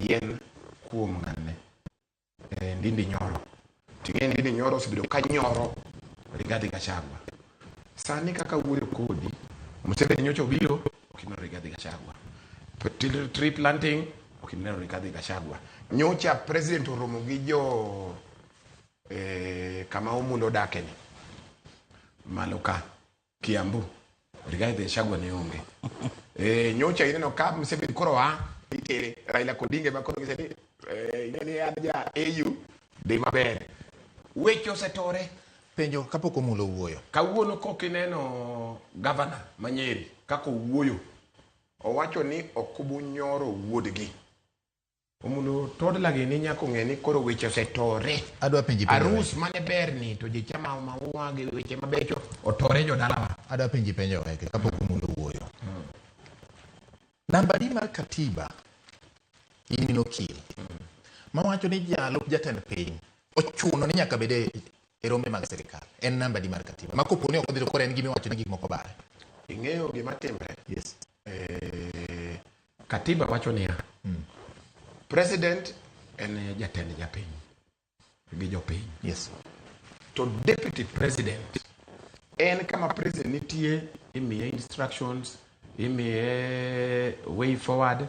yien kuom ng'ane Ndindi Nyoro. Ting'e Ndindi Nyoro osebedo ka nyoro Rigathi Gachagua. Sani kaka wuoyo kodi, Museveni nyocha obiro, ok ineno Rigathi Gachagua. Tree planting, ok ineno Rigathi Gachagua. Nyocha president oromo gi jo kama Omulo odake ni malo ka Kiambu, Rigathi Gachagua ne onge. Nyocha ineno ka Museveni koro a itere Raila Odinga ma koro gise ni ing'e ni an ja AU dhi maber. Weche osetore. Penjo kapok Omulo wuoyo. Kawuono kok ineno gavana ma Nyeri kaka owuoyo, owacho ni ok obunyoro wuodgi. Omulo toddler gi ni nyaka ong'e ni koro weche osetore. Adwa penji penjo. Arus mane ber ni to ji chama maua gi weche mabecho otore jodalawa. Adwa penji penjo weke kapok Omulo wuoyo. Namba di mar katiba in in okil mawacho ni jalup jatend piny ochuno ni nyaka bed e rombe mag sirikal en namba di mar katiba ma kopo ni ok odhi to koro en gima iwacho ni gik moko bare. Ing'eyo gima timre? Yes. Katiba wacho niya, president en jatend japiny gi jopiny. Yes. To deputy president en kama president nitie, imiye instructions, imiye way forward.